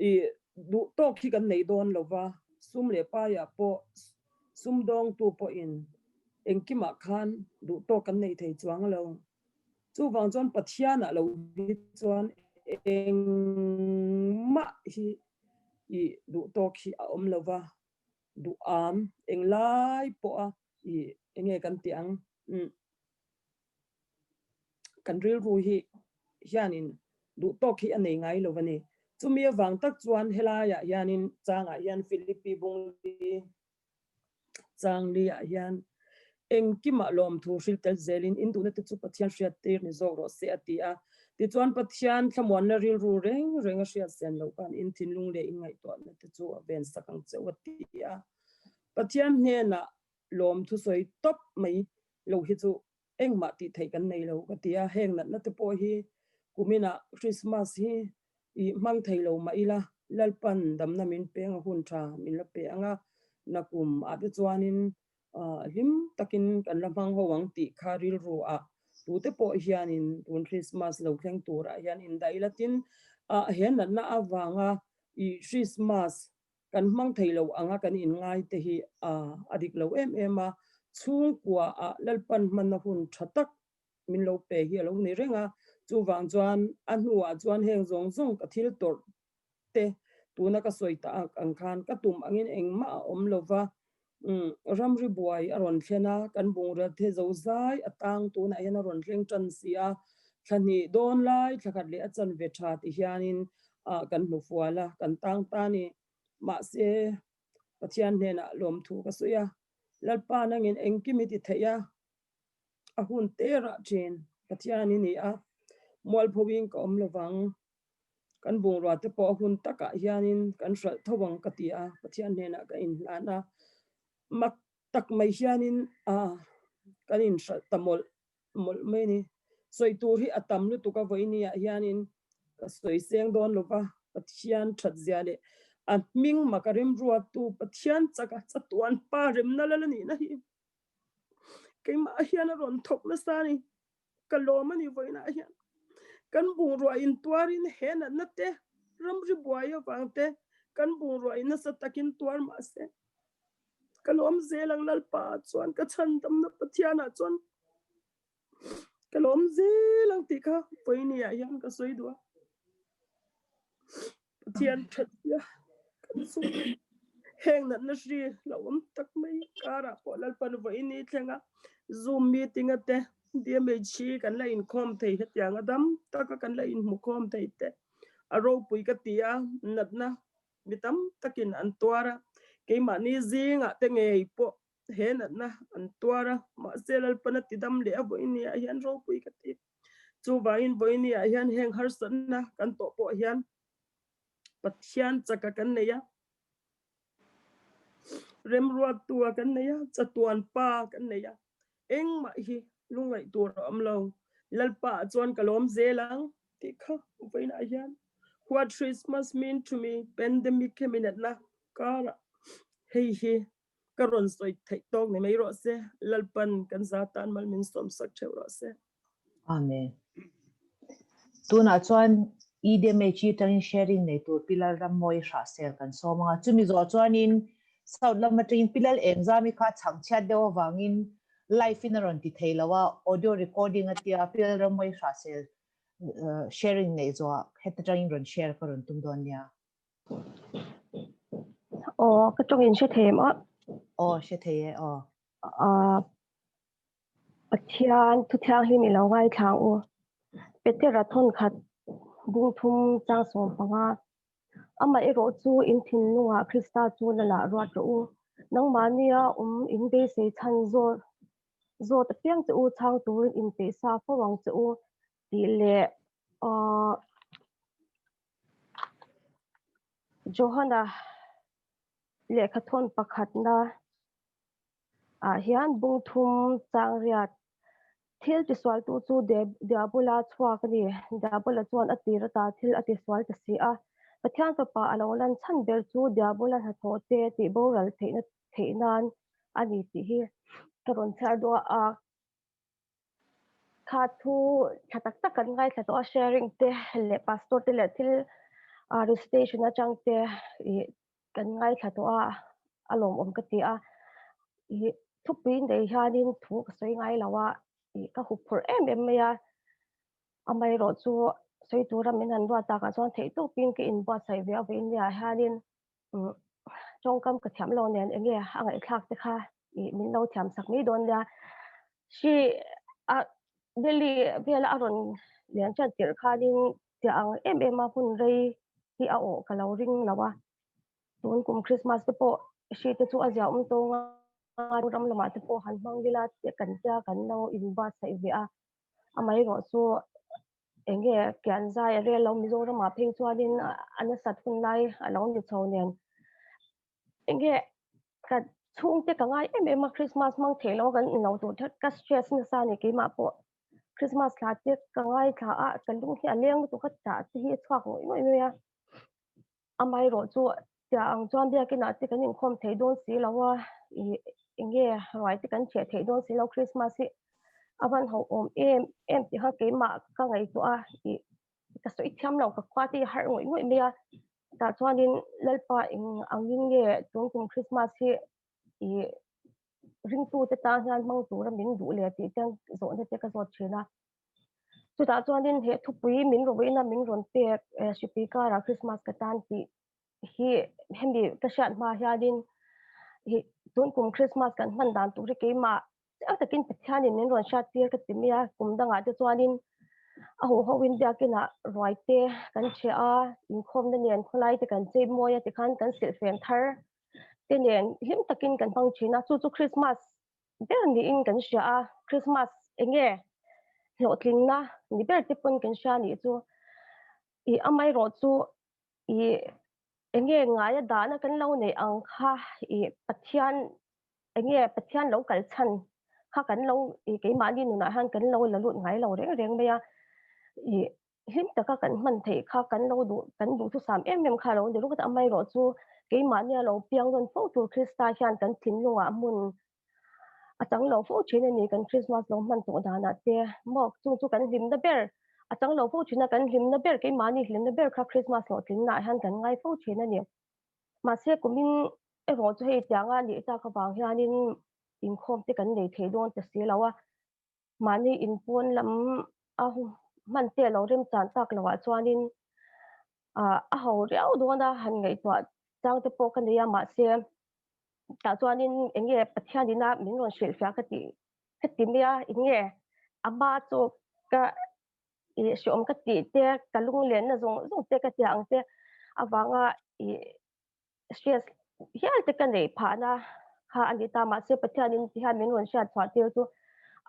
ih duh tawk hi kan nei dawn lo va, sum leh paiah pawh sumdawngtu pawhin engkimah khan duh tawk kan nei thei chuang lo. Chuvang chuan Pathianah lo hi chuan engmah hi i duh tawk hi a awm lo va, duham englai pawha i enge kan tih ang umm kan rilru hi hianin duh tawk hi a nei ngai lo a ni. Chumi avang tak chuan helaiah hianin changah hian Philippi Bungli Changli-ah hian engkimah lawmthu hrilh tel zelin in duhna te chu Pathian hriat tir ni zawk rawh se a ti a. Tichuan Pathian thlamuanna rilru reng reng a hriat sen loh khan in thinlung leh in ngaihtuahna te chu a ven sak ang cheu a ti a. Pathian hnenah lawmthu sawi tawp mai lo hi chu engmah tih theih kan nei lo ka ti a, heng natna te pawh hi kuminah Christmas hi i hmang thei lo mah ila Lalpan damna min peng a hun tha min la pe ang a, nakum ah te chuanin hlim takin kan la hmang ho ang tih kha rilru ah tute pawh hianin tun Christmas lo thleng turah hian indaih ila tin he natna avanga i Christmas kan hmang thei lo anga kan inngai te hi a dik lo em em a, chhungkua ah Lalpan hmanna hun tha tak min lo pe hi a lo ni reng a, chuvang chuan a hnuah chuan heng zawng zawng ka thil tawrh te tuna ka sawi ta ak ang khan ka tum angin engmah a awm lo va, ramri buai a rawn thlen a, kan bungrel the zo zai a tang tunah hian a rawn thleng tan si a, thla hnih dawn lai thla khat leh a chanve tha ti hianin ah kan hmu fual a, kan tang ta a ni. Mahse, Pathian hnenah lawmthu ka sawi a, Lalpa nangin engkim i ti theih a, a hun terah thin Pathian i ni a, mualphoin ka awm lovang, kan bungrua te pawh a hun takah hianin kan hralh tho ang ka ti a, Pathian hnenah ka inhlan a, mak tak mai hianin ah kan inhralh ta mawlh mawlh mai a ni. Sawi tur hi a tam lutuk a vawinia hianin ka sawi seng dawn lo va, Pathian that zia leh a hming mak a remruattu Pathian chaka chatuan pa remna lal a nihna hi keimah hian a rawn thawk nasa a ni. Ka lawm a ni vawiinah hian kan bungrua intuarin he natna te ramri buai avang te kan bungrua in nasa takin tuar mah se Ka lawm zel ang Lalpa ah chuan ka chhandamna Pathian ah chuan ka lawm zel ang tih kha vawiini ah hian ka sawi duh a. Pathian that sia kan sum heng natna hri lo awm tak mai karah pawh Lalpan vawiini thlenga Zoom meeting a te DMH hi kan la inkhawm thei hetiang a dam taka kan la inhmukhawm thei te a ropui ka ti a natna Mi tam takin an tuar a, keimahni zingah te ngei pawh he natna an tuar a, mahse Lalpana tidam leh a vawinia hian ropui ka ti. Chuvangin vawinia hian heng harsatna kan tawh pawh hian Pathian chaka kan nei a, remruattua kan nei a, chatuan pa kan nei a, engmah hi lungngaih tur a awm lo. Lalpa ah chuan ka lawm zel ang tih kha vawiinah hian What Christmas mean to me pandemic hemi natna karah hei hi ka rawn sawi theih tawk ni mai rawh se. Lalpan kan za tan mal min sawm sak theuh rawh se. Amen. Tunah chuan EDMH atangin sharing nei tur Pilal Rammawi Hrahsel kan sawm anga chumi zawh chuanin South lam atangin Pilal Engzami kha chhangchhiat deuh avangin live in a rawn ti thei lo a, audio recording a tia Pilal Rammawi Hrahsel sharing nei zawh heta tangin rawn share ka rawn tum dawn nia. Aw, ka tawng in hre thei em a? Aw, hre thei e, aw. Ah, Pathian thu thianghlim i lo ngaithla ang u. Petera thawn khat bung thum chang 15. Amaherawh chu in thinlungah Krista chu la lah ruat rawh u. Nangmahnia awm in beisei chhan zawt. Zawt apiang che u chhang turin inpeih sa fo ang che u tih leh aw Johana lehkha thawn pakhatna ah hian bung thum chang riat thil tisualtu chu Diabola chhuak a ni. Diabola chuan a tir ata thil a tisual ta si a. Pathian fapa a lo lan chhan ber chu Diabola hnathawh te tih boral theihna theih nan a ni tih hi ka rawn chhiar duah a. Kha thu tha tak tak kan ngaithla tawh a, sharing te leh pastor te leh thil recitation atang te ih kan ngaithla tawh a, a lawmawm ka ti a. Ih thupui nei hianin thu ka sawi ngai lo a, ih ka hup phurh em em mai a. Amaherawhchu sawi tura min han ruat takah chuan theihtawpin ka inbuatsaih ve avangin nia hianin tawngkam ka thiam lo nen enge a ngaihthlak te kha ih min lo thiam sak mai dawn nia hri a Delhi vela a rawn lian ṭan tirh khanin tia ang em em a hun rei hi a awh ka lo ring lo a tun kum Christmas te pawh hri te chu a zia awm tawng a ram lamah te pawh han hmang ila te kan tia kan lo inbuatsaih ve a amaherawh chu enge kian zai a rel lo Mizoram ah phei chuanin a nasat hun lai a lo ni chho nen enge ka chhungte ka ngai em em a Christmas hmang thei lo kan inlo tur that ka stress nasa a ni keimah pawh Christmas thla te ka ngaithla a ka lung hi a leng lutuk a tah te hi a chhuak ngawih ngawih mai a amaherawh chu tiah ang chuan biakin ah te kan inkhawm thei dawn si lo a ih enge ruai te kan chheh theih dawn si lo Christmas hi a van ho awm em em tih kha keimah ka ngaihtuah a ih ka sawi thiam lo ka khua te hi harh ngawih ngawih mai a tah chuanin Lalpa eng angin nge tun kum Christmas hi ih ringtu te tan hian hmang tura min duh leh tih te zawhna te ka zawt thin a. Chutah chuanin he thupui min rawina min rawn pek hripui karah Christmas ka tan tih hi hemi ka hriat hma hianin hi tun kum Christmas kan hman dan tur hi keimah chiang takin Pathianin min rawn hriat tir ka ti mai a, kum dangah te chuanin a huh hoin biakinah ruai te kan chhe a, inkhawmna nen khawlai te kan chei mawi a tikhan kan silhfen thar te nen hlim takin kan hmang thin a, chu chu Christmas ber niin kan hria a, Christmas enge hlawhtlinna ni ber te pawn kan hria nih chu ih amaherawh chu ih enge ngaia dahna kan lo neih ang kha ih Pathian enge Pathian lo kal chhan kha kan lo ih keimahni nunah hian kan lo la lut ngai lo reng reng mai a ih hlim taka kan hman theih kha kan lo duh kan duhthusam em em kha lo ni ruk a amaherawh chu keimahnia lo piang rawn fo tur Krista hian kan thinlungah hmun a chang lo fo thin a ni kan Christmas lo hman tawh danah te maw chung chu kan hlimna ber a chang lo fo thin a kan hlimna ber keimahni hlimna ber kha Christmas hlawhtlinnaah hian kan ngai fo thin a ni mahse kumin erawh chu hei tianga nih tak avang hianin inkhawm te kan nei thei dawn ta si lo a. Mahni inpawn lam a hman te lo remchan tak loh ah chuanin ah a ho riau dawn a han ngaihtuah chang te pawh ka nei a mahse tah chuanin eng nge Pathian ina min rawn hrilhfiah ka tih ka ti mai a eng nge a hma chu ka ih hreawm ka tih te ka lunglenna zawng zawng te ka tia ang te avanga ih stress hial te ka neih phahna kha a ni ta mahse Pathianin ti hian min rawn hriat chhuah tir chu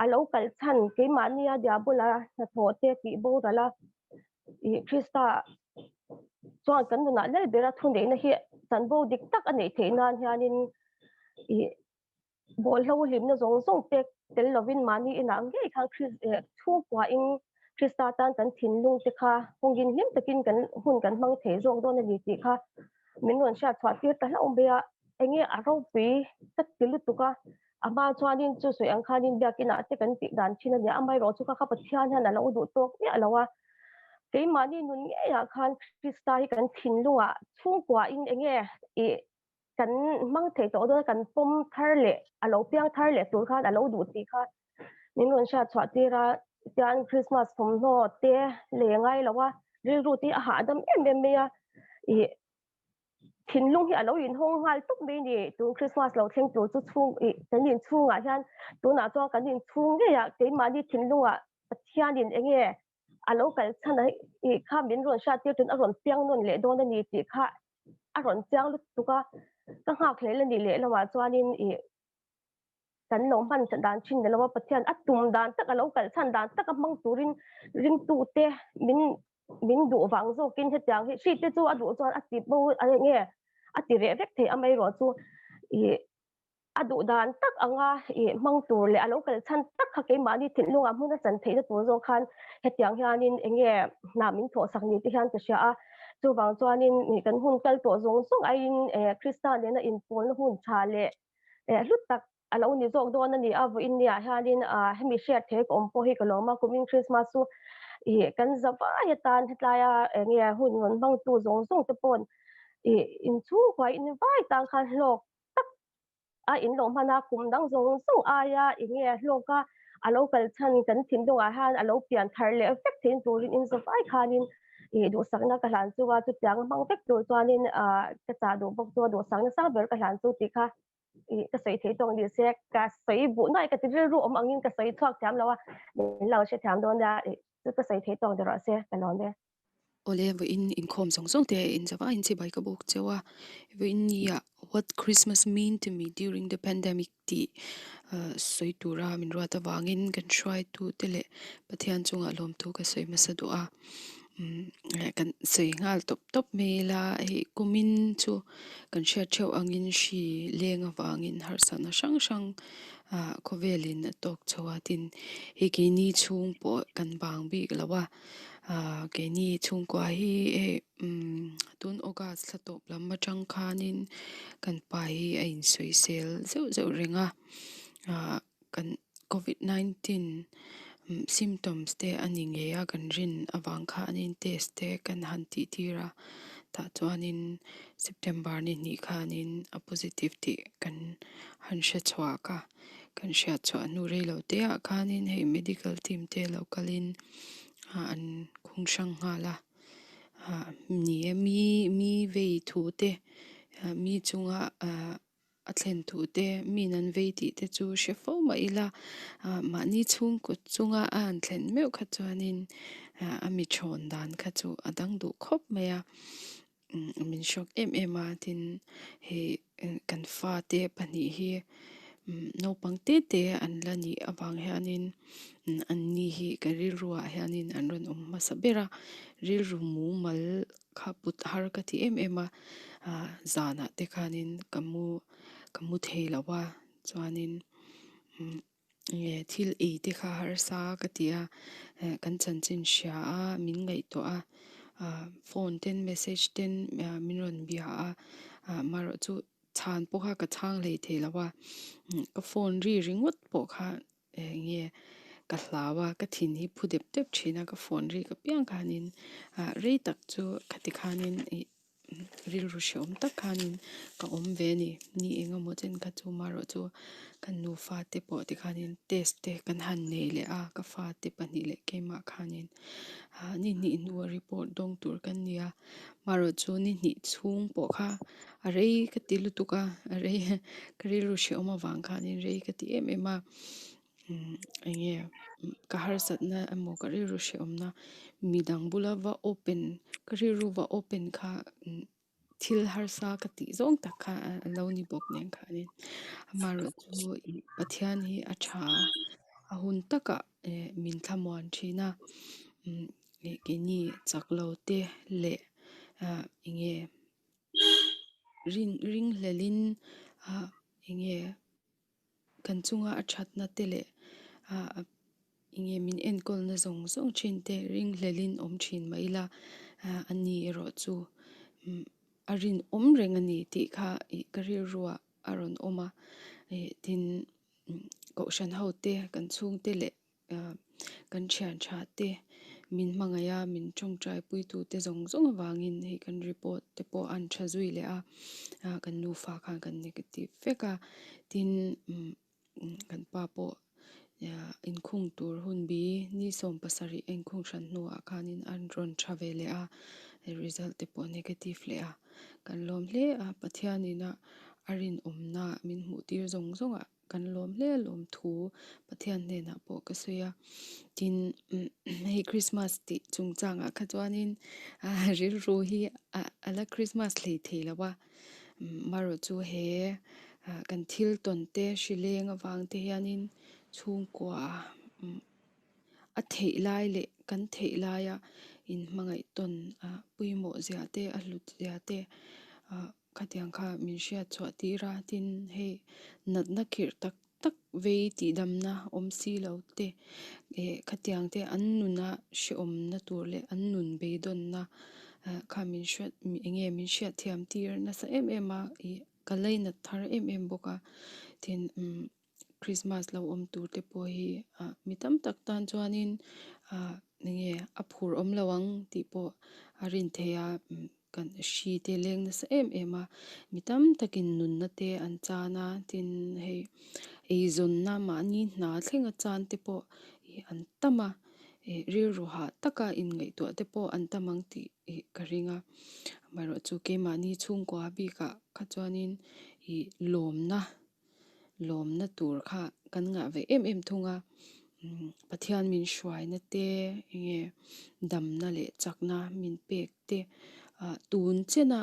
a lo kal chhan keimahnia diabola hnathawh te tih boral a ih Krista chuan kan nunah lal bera thuneihna hi chanvo dik tak a neih theih nan hianin ih Bawlhlo hlimna zawng zawng pek tel lovin mahni inah ngei khan chhungkuain Krista tan kan thinlung te kha hawngin hlim takin kan hun kan hmang thei zawk dawn a ni tih kha min rawn hriat chhuah tir ta hlauh mai a. Enge a ropui ka ti lutuk a, a hma chuanin chu sawi ang khanin biakinah te kan tih dan thin a nia, amaherawh chu kha kha Pathian hian a lo duh tawk miah lo a. Keimahni nun ngeiah khan Krista hi kan thinlungah chhungkuain enge ih kan hmang thei tawh dawn a kan pawm thar leh a lo piang thar leh tur khan a lo duh tih kha min rawn hriat chhuah tir a tian Christmas thawmhnaw te lei a ngai lo a rilru te hi a hahdam em em mai a ih thinlung hi a lo inhawng nghal tawp mai a ni tun Christmas lo thleng tur chu chhung ih kan inchhungah hian tunah chuan kan inchhung ngei ah keimahni thinlungah Pathianin eng nge a lo kal chhan a ih kha min rawn hriat tir tun a rawn piang nawn leh dawn a ni tih kha a rawn chiang lutuk a ka nghak hlel a nih leh lamah chuanin ih kan lo hman dan thin ni lo a, Pathian a tum dan tak a lo kalh chhan dan taka hmang turin ringtute min min duh vang zawkin hetiang hi hri te chu a duh chuan a ti bo a nge a ti reh vek thei amaherawh chu ih a duh dan tak anga ih hmang tur leh a lo kal chhan tak kha keimahni thinlungah hmun a chan theihna tur zawk khan hetiang hianin eng nge hna min thawh sak ni te hian ka hria a, chuvang chuanin ih kan hun kal tawh zawng zawng aiin eh Krista nena inpawlna hun tha leh eh hlu tak a lo ni zawk dawn a ni a, vawiin niah hianin ah hemi hriat thei ka awm pawh hi ka lawm a, kumin Christmas chu ih kan za vai atan hetlaia eng nge hun rawn hmangtu zawng zawng te paw'n ih inchhungkua in vai tan khan hlawk tak a in lo hman a, kum dang zawng zawng aia eng nge hlawk a a lo kal chhan kan thinlungah hian a lo pian thar leh vek theih turin in za vai khanin ih duhsakna ka hlan chu a, chutiang a hmang vek tur chuanin ah ka chah duh bawk chu a duhsakna sang ber ka hlan chu tih kha ih ka sawi thei tawk ni se ka sawi buh nuai ka ti rilru awm angin ka sawi chhuak thiam lo a, min lo hre thiam dawn nia ih chu ka sawi thei tawk ni rawh se ka lawm e. Awle vawiin inkhawm zawng zawng te in zava in chibai ka buk cheu a, vawiin nia what Christmas mean to me during the pandemic tih sawi tura min ruat avangin kan hruaitu te leh Pathian chungah lawmthu ka sawi hmasa duh a. Kan sawi nghal tawp tawp mai ila hei kumin chu kan hriat theuh angin hri leng avangin harsatna hrang hrang ah khawvelin a tawk chho a tin hei keini chhung pawh kan bang bik lo a ah keini chhungkua hi hei umm tun August thla tawp lam atang khanin kan pa hi a insawisel zeuh zeuh reng a ah. Kan covid 19 symptoms te a ni ngei a kan rin avang khanin test te kan han tih tir a tah chuanin September ni hnih khanin a positive tih kan han hre chhuak a kan hriat chhuah hnu rei lo te ah khanin hei medical team te lo kalin an khung hrang nghal a ah ni e mi mi vei thu te mi chunga ah. A thlen thu te, min an vei tih te chu hre fo mah ila, mahni chhungkaw chunga a han thlen meuh kha chuanin a mi thawn dan kha chu a dang duh khawp mai a, min hrawk em em a, tin hei kan fate pahnih hi naupang te te an la nih avang hianin an ni hi ka rilruah hianin an rawn awm hmasa ber a, rilru mumal kha put har ka ti em em a ah zanah te khanin ka mu ka mu thei lo a chuanin umm nge thil ei te kha harsa ka ti a eh kan chanchin hria a min ngaihtuah a ah phone ten message ten ah min rawn bia a ah amaherawh chu chhan pawh kha ka chhang hlei thei lo a ka phone ri ringawt pawh kha Eng nge ka hlau a, ka thin hi phu dep dep thin a, ka phone rik apiang khanin ah rei tak chu khati khanin ih rilru hrehawm tak khanin ka awm ve a ni. Ni eng emaw chen kha chu marawh chu kan nufa te pawh tikhanin test te kan han nei leh a, ka fate pahnih leh keimah khanin ah ni hnih hnua report dawng tur kan ni a, marawh chu ni hnih chhung pawh kha a rei ka ti lutuk a, a rei ka rilru hrehawm avang khanin rei ka ti em em a, umm eng nge ka harsatna emaw ka rilru hrehawmna midang bula va open ka rilru va open kha thil harsa ka tih zawng tak kha a lo ni bawk nen khanin amaherawh chu ih Pathian hi a tha a, a hun takah eh min thlamuan thin a, umm ih keini chak lo te leh ah eng nge. Rin ring hlelin ah eng nge kan chunga a thatna te leh ah eng nge min enkawlna zawng zawng thin te ring hlelin awm thin mah ila ah a ni erawh chu a rinawm reng a ni tih kha ih ka rilruah a rawn awm a ih tin kohhran ho te kan chhungte leh. Kan thian tha te min hmangaih a, min tawngtai puitu te zawng zawng avangin hei kan report te pawh an tha zui leh a, kan nufa khan kan negative vek a, tin kan pa pawh inkhung tur hun bi ni 70 a inkhung hran hnuah khanin an rawn tha ve leh a, result te pawh negative leh a, kan lawm hle a, Pathianin a rinawmna min hmuh tir zawng zawng ah. Kan lawm hle lawm thu Pathian hnenah pawh ka sawi a, tin hei Christmas tih chungchangah kha chuanin rilru hi a la Christmas hlei thei lo a, marawh chu he Kan thil tawn te hri leng avang te hianin chhungkua a theih lai leh kan theih laia inhmangaih tawn pawimawh zia te a hlut zia te khatiang kha min hriat chhuah tir a, tin hei natna khirh tak tak vei tihdamna awm si lo te eh khatiang te an nuna hrehawmna tur leh an nun beidawnna kha min hriat eng nge min hriat thiam tir nasa em em a ih ka lainat thar em em bawk a tin umm Christmas lo awm tur te pawh hi ah mi tam tak tan chuanin ah eng nge a phur awm lo ang tih pawh a rin theih a umm. Kan hri te leng nasa em em a, mi tam takin nunna te an chan a, tin hei eizawnna mahni hna thlenga chan te pawh ih an tam a, ih rilru hah taka inngaihtuah te pawh an tam ang tih ih ka ring a. Amaherawhchu keimahni chhungkua bikah kha chuanin ih lawmna lawmna tur kha kan ngah ve em em thung a, Pathian min hruaina te enge damna leh chakna min pek te ah tun chena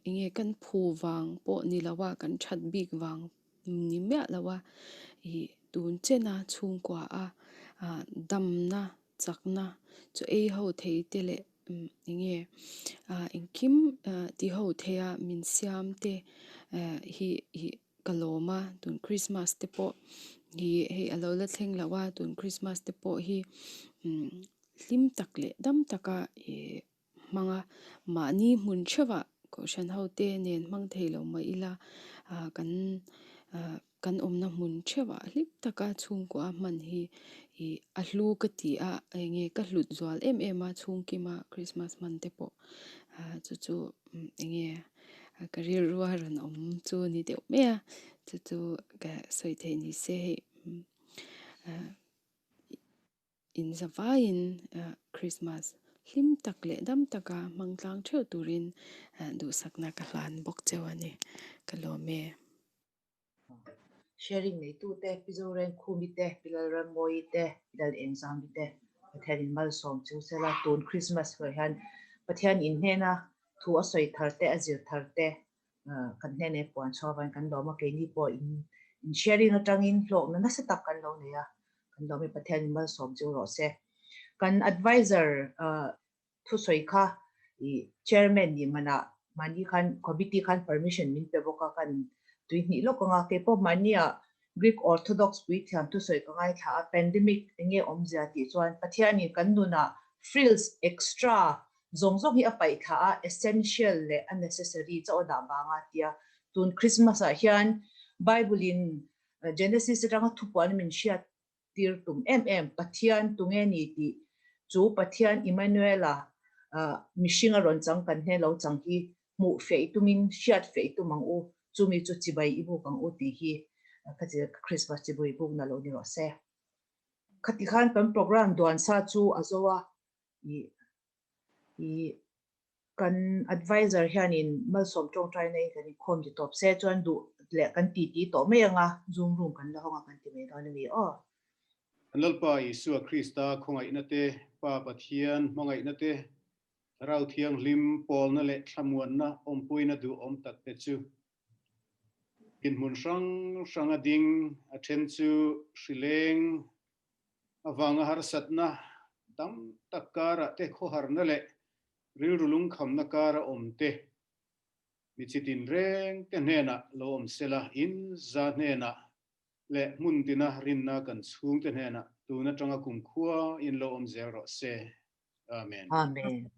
enge kan phu vang pawh ni lo a kan that bik vang ni miah lo a ih tun chena chhungkua a ah damna chakna chu ei ho thei te leh enge ah engkim ah ti ho thei a min siam te eh hi ih ka lawm a tun Christmas te pawh hi hei a lo la thleng loh a tun Christmas te pawh hi hlim tak leh dam taka ih hmang a mahni hmun theuhah kohhran ho te nen hmang thei lo mah ila ah kan ah kan awmna hmun theuhah hlim taka chhungkua hman hi ih a hlu ka ti a eng nge ka hlut zual em em a chhungkima Christmas hman te pawh ah chu chu eng nge ka rilru a rawn awm chu a ni deuh mai a chu chu ka sawi theih ni se hei ah. Inzavaiin Christmas hlim tak leh dam taka hmang tlang theuh turin duhsakna ka hlan bawk cheu a ni. Ka lawm e. Sharing neitute, Pi Zoreng Khumi te, Pi Lalrammawi te, Pi Lal Engzami te, Pathian in malsawm chu sela tun Christmas hnuai hian Pathian in hnena thu a sawi thar te, a zir thar te kan hnena i puan chhuah avangin kan lawm a, keini pawh in in sharing atangin hlawkna nasa tak kan lo nei a, kan lawm i Pathian in malsawm chu rawh se. Kan advisor thusawi kha i chairman nih manah mahni khan committee khan permission min pe bawk a, kan tuihnih lawk ang a, keipawh mahnia Greek Orthodox puithiam thusawi ka ngaithla a, pandemic enge awmzia tih chuan Pathianin kan nunah frills extra Zawng zawng hi a paih thla a, essential leh a necessary chauh a dah vang a tia. Tun Christmas ah hian Bible in Genesis atanga thupuan min hriat tir tum em em, Pathian tunge ni tih chu Pathian Emmanuel-a mihring a rawn chang kan hne lo chang hi hmuh feih tumin hriat feih tum ang u, chumi chu chibai i buk ang u tih hi Christmas chibai bukna lo ni rawh se. Khati khan kan program duan sa chu a zo a, I i kan advisor hianin malsawm tawngtaina in kan inkhawm ti tawp se chuan duh leh kan ti ti tawh mai anga zoom room kan la hawng a kan ti mai dawn a ni aw. Kan Lalpa Isua Krista khawngaihna te, Pa Pathian hmangaihna te, Thlarau Thianghlim pawlna leh thlamuanna awmpuina duhawm tak te chu dinhmun hrang hranga ding a then chu hrileng Avanga harsatna tam tak karah te khawharna leh rilru lungkhamna kara awm te, mi chi tinreng te hnenah lo awm sela, in za hnenah leh hmun tina rinna kan chhungte hnenah tun atanga kumkhua in lo awm zel rawh se. Amen. Amen.